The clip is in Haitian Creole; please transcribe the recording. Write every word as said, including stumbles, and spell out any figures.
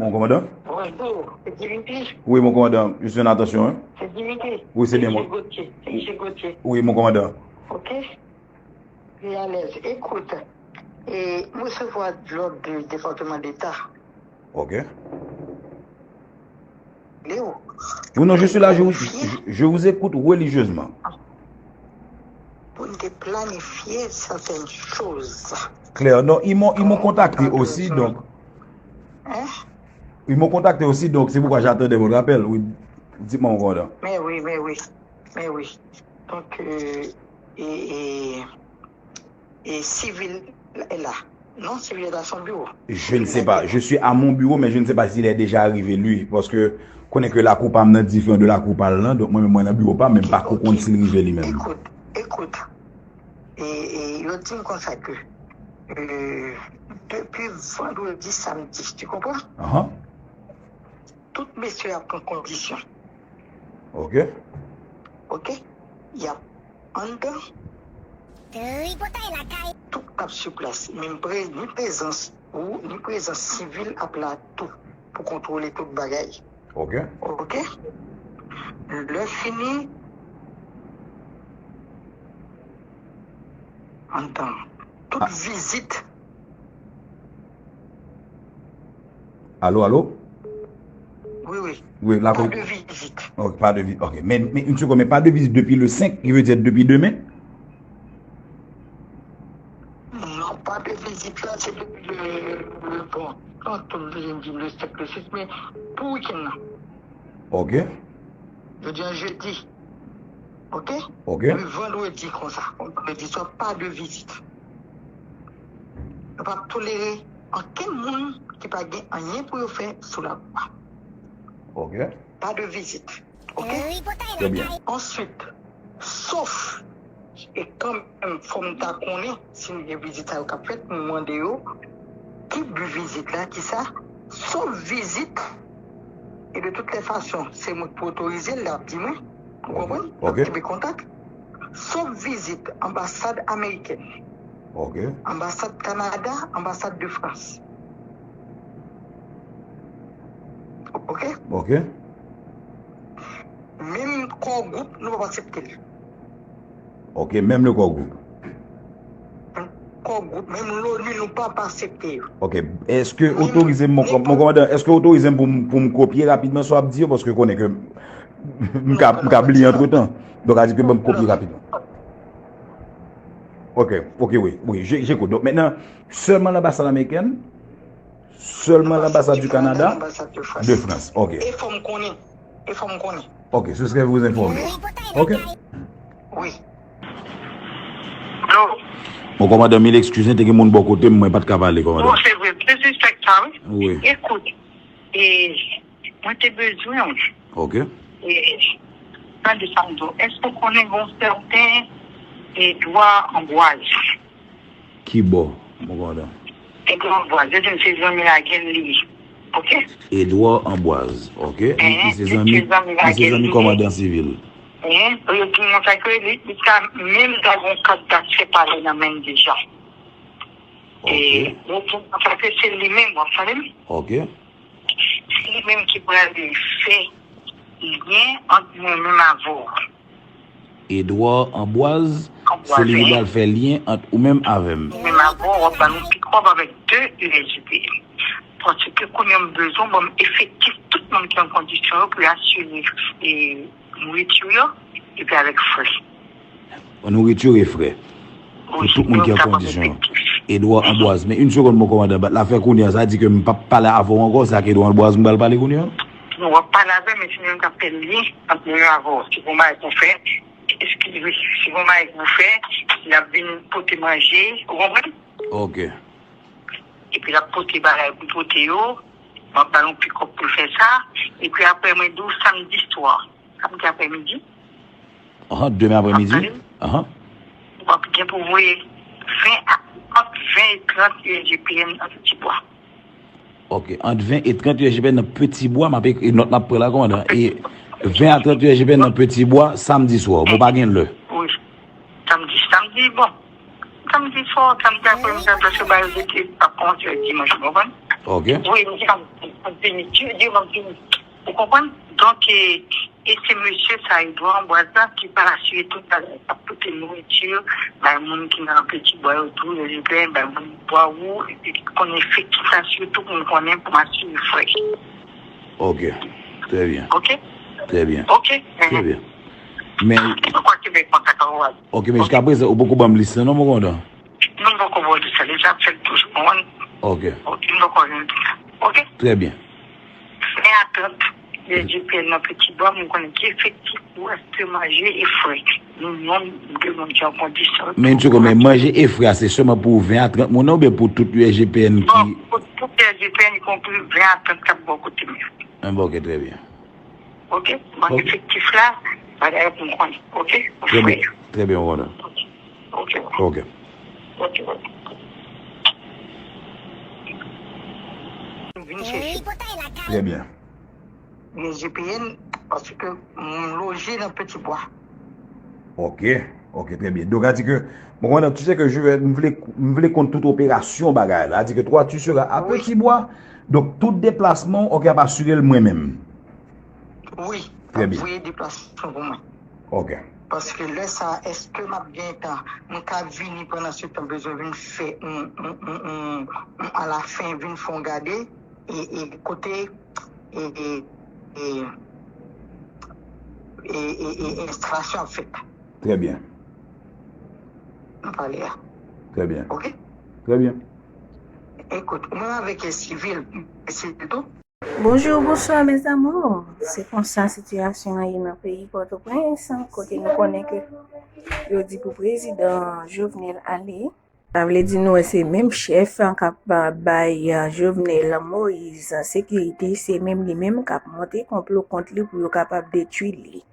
Mon commandant? Bonjour, c'est Dimitri. Oui, mon commandant, je suis en attention, hein. C'est Dimitri. Oui, c'est bien moi. Gauthier. C'est Gauthier. Oui, mon commandant. Ok. Très à l'aise. Écoute, et recevoir de l'ordre du département d'État. Ok. Léo. Oui, non, je suis là, je vous, je, je vous écoute religieusement. Pou n te planifye certaines choses. Claire, non, ils m'ont, ils m'ont contacté aussi, donc. Hein? Ils m'ont contacté aussi, donc c'est pourquoi j'attendais votre appel. Oui, dites-moi, mon commandant. Mais oui, mais oui, mais oui. Donc, euh, et, et E sivil la? Non, sivil la son biwo. Je ne sais pas. Je suis à mon bureau, mais je ne sais pas s'il est déjà arrivé, lui. Paske konnen ke lakou pa m nan diferan de lakou pa l lan. Donk, mwen menm, mwen nan biwo pa m, men m pa ko konn si l rive li menm. Écoute, écoute. E, e yo di m konsa ke, euh, depi vandredi, samdi, tu comprends? Ahan. Tout mesye ap pran kondisyon. Ok. Ok. Y ap anndan. Tripotay lakay. Tout ap sou plas. Men pre-, ni prezans ou, ni prezans sivil ap la tou pou kontwole tout bagay. Ok. Ok. Lè fini, anndan. Tout vizit. Alo, alo? Wi, wi. Wi, la. Pa de vizit. Ok, pa de vizit. Ok. Men, men, une seconde, men pa de vizit depi le senk, ki vle di depi demen? Non, pa de vizit la, se depi le, le, bon, non, tout vizit di le senk, le sis, men pou wikenn nan. Ok. Jodi a jedi. Ok? Ok. Le vandredi konsa. Vandredi swa, pa de vizit. Yo p ap tolere ankenn moun ki pa gen anyen pou yo fè sou labou a. Ok. Pa de vizit. Ok? Trè byen. Answit, sof, e kanmenm, fò m ta konnen si m gen vizit sa yo k ap fèt, m mande yo ki bi vizit la, ki sa, sof vizit, e de toutes les façons, se mwen k pou otorize l, l ap di mwen, ou konprann? N ap kenbe kontak. Sof vizit anbasad amerikèn, anbasad Kanada, anbasad de Frans. Ok? Ok. Menm Core Group, nou p ap aksepte l. Ok, menm le Core Group. Core Group, menm l'ONU, nou p ap aksepte yo. Ok, èske otorize m, mon kòm-, mon kòmandan, èske otorize m pou m, pou m kopye rapidman sa w ap di yo, paske konnen ke m ka, m ka bliye antretan. Donk, a di ke ban m kopye rapidman. Ok, ok, wi, wi, je, j'écoute. Donk, mentnan, sèlman lanbasad amerikèn, sèlman lanbasad du Canada, de Frans. Ok. E fò m konnen. E fò m konnen. Ok, ce serait vous informer. Ok. Wi. Alo. Bon, kòmandan, mil eskiz, te gen moun bò kote m, mwen pa t ka pale, kòmandan. Bon, se vre, disrespect sa, wi. Wi. Ekout, e, mwen te bezwen w. Ok. E, tande sa m di w, èske w konnen gon sèten Edouard Ambroise? Ki bò, mon kòmandan? Edouard Ambroise, yo di m se zanmi Lagèn li ye. Ok? Edouard Ambroise, ok. Li, li se zanmi, li se zanmi kòmandan sivil. Yo di m konsa ke li, li ka menm ta gon kat daksè palè nan men l deja. E yo di m konsa ke se li menm, w ap tande m? Ok. Se li menm ki pral fè lyen ant mwen menm avè w. Edouard Ambroise, se li ki pral fè lyen ant ou menm avè m. Menm avè w, w ap ba nou pikòp avèk de U S G P M. Paske kounye a m bezwen ban m efektif tout moun ki an kondisyon yo pou yo asire, e, nouriti yo, epi avèk frè. Nouriti e frè. Pou tout moun ki an kondisyon. Edouard Ambroise. Men, yon segonn, mon kòmandan, bat la fè kounye a, sa di ke m p ap pale avè w ankò, se ak Edouard Ambroise m pral pale kounye a? Non, w ap pale avè m, men se li menm k ap fè lyen ant mwen avè w. Si gon bagay pou fè, eskize, si gon bagay pou fè, l ap vin pote manje, ou konprann? Ok. Epi l ap pote bagay pou pote yo, m ap ba l yon pikòp pou l fè sa, epi apre mwen di w samdi swa. Samdi aprèmidi. Ahan, demen aprèmidi. Ahan. W ap gen pou voye ven a, ant ven e trant U S G P M nan Ti Bwa. Ok, ant ven e trant U S G P M nan Ti Bwa, m ap ekri nòt m ap pran la, kòmandan. E ven a trant U S G P M nan Ti Bwa, samdi swa, bon, pa gen lè. Wi. Samdi, samdi, bon. Samdi swa, samdi aprèmidi, paske ba yo di ke l ap kòmanse dimanch, ou konprann? Ok. Wi, m di m ap vini, di m ap vini. Ou konprann? Donk, e, e se mesye sa, Edouard Ambroise la, ki pral asire tout bagay, k ap pote nouriti, bay moun ki nan Peti Bwa yo tou, yo libere, bay moun bwa ou, epi ki konnen efektif la, sitou pou m konnen pou m asire frè. Ok. Trè byen. Ok? Trè byen. Ok? Trè byen. Men, mwen kwè ke men kontak an wad. Ok, men jiska prezan, ou poko ban m lis la, non, mon kòmandan? Non, m poko ba w lis la, deja ap fèt toujou, konprann? Ok. Ok, m poko jwenn lis la. Ok? Trè byen. Ven a trant, U S G P N nan Peti Bwa, mwen konnen ki efektif pou achte manje e frè. Nou menm, de moun ki an kondisyon. Men, tcheko, men manje e frè a, se sèlman pou ven a trant moun nan oubyen pou tout U S G P N ki... Non, pou tout U S G P N, ikonpri ven a trant k ap bò kote m yo. Enben, ok, trè byen. Ok? Ban efektif la, bagay pou m konnen. Ok? Trè byen, trè byen, mon kòmandan. Ok. Ok. Ok, ok. Vin chèche. Trè byen. U S G P N, paske m loje nan Peti Bwa. Ok, ok, trè byen. Donk, a di ke, mon kòmandan, tu sais que je vais, m vle, m vle konn tout operasyon bagay la. A di ke toi, tu seras à Petit Bois. Donk, tout deplasman, ok, ap asire l mwen menm. Wi, trè byen. Ap voye deplasman pou mwen. Ok. Paske lè sa, èske m ap gen tan? M ka vini pandan se tan, bezwen vin fè yon, yon, yon, yon, yon alafen, vin fè yon gade, e, e kote, e, e, e, e, e, e enstalasyon ap fèt. Trè byen. Nou pale a. Trè byen. Ok? Trè byen. Ekout, mwen avèk sivil, sivil tou. Bonjou, bonswa, mes amours. Se konsa sitiyasyon an ye nan peyi Pòtoprens, kote nou konnen ke yo di pou prezidan Jovenel ale. Sa vle di nou wè se menm chèf k ap, a, bay, a, Jovenel Moïse sekirite, se menm li menm k ap monte konplo kont li pou yo kapab detwi li.